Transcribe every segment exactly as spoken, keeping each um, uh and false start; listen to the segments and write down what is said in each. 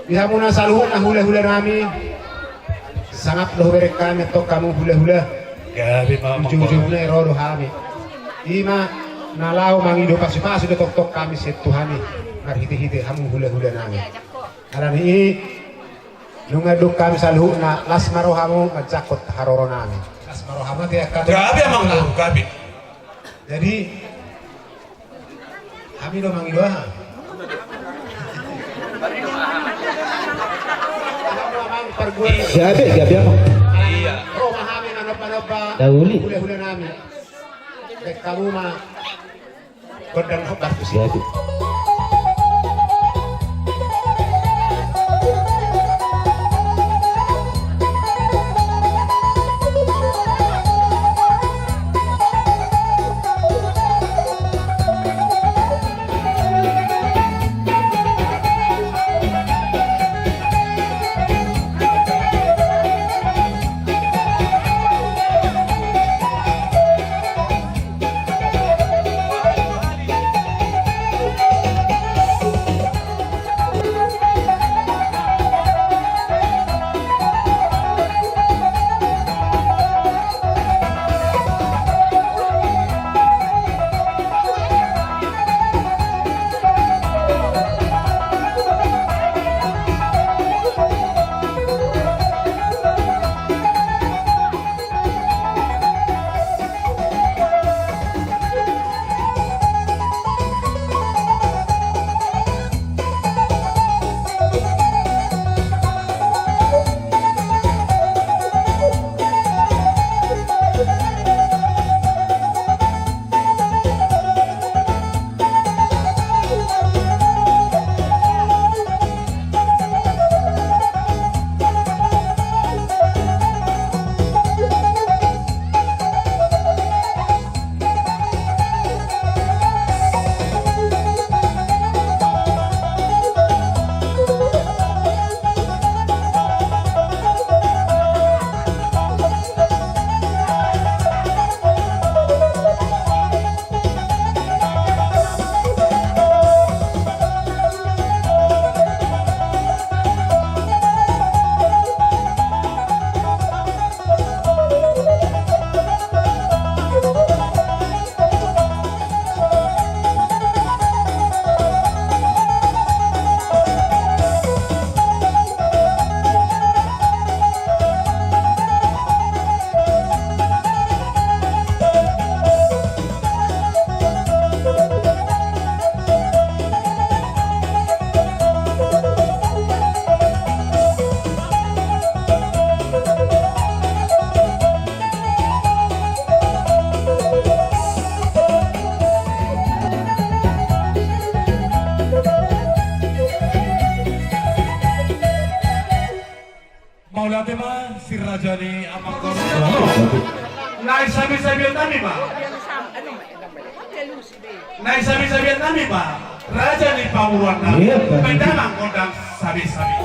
Di hamuna saluhutna hula-hula nami. Sangap do hubereng hami antong hamu hula-hula. Gabe ma. Ujung-ujungna ro do hami. Ima na laho mangido pasu-pasu do tongtong hami sian Tuhan i. Marhite-hite hamu hula-hula nami. Alani i nunga dung hami saluhutna las ma rohamu manjangkon haroro nami. Las ma rohamu ate angka. Gabe amang, gabe. Jadi hami do mangido aha. Gabe, gabe amang. Iya. Ro ma hami manomba-nomba. Dauli. Hula-hula nami. Baen hamu ma. Gondang hot bagus. Jadi. Mauliate ma si raja ni amang. Nai sabi-sabian nami ma. Nai sabi-sabian nami ma raja ni pamoruan nami. Iya, baik. Baen damang gondang sabi-sabi.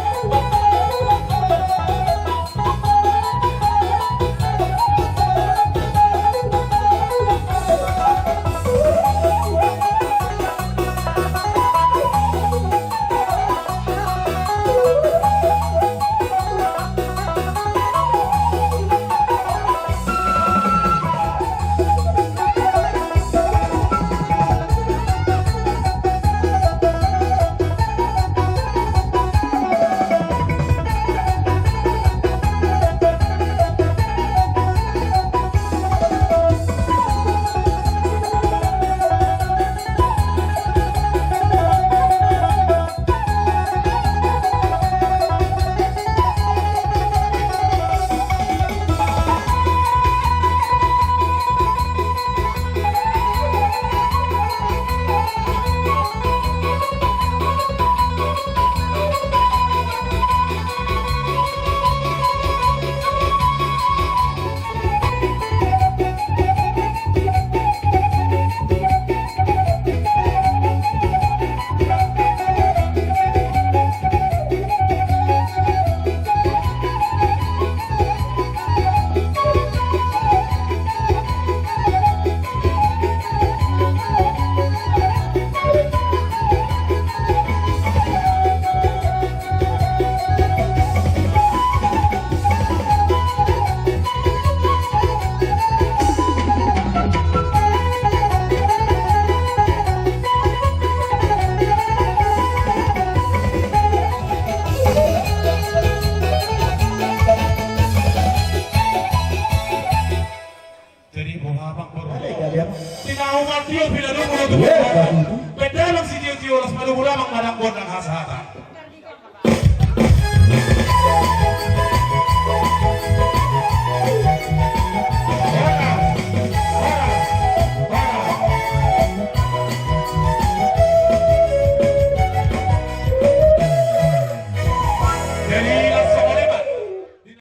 Au ma tio pinadomu na tu. Ia, Tuhan. Baen damang sitio-tio, las ma domu damang manang gondang hasahatan.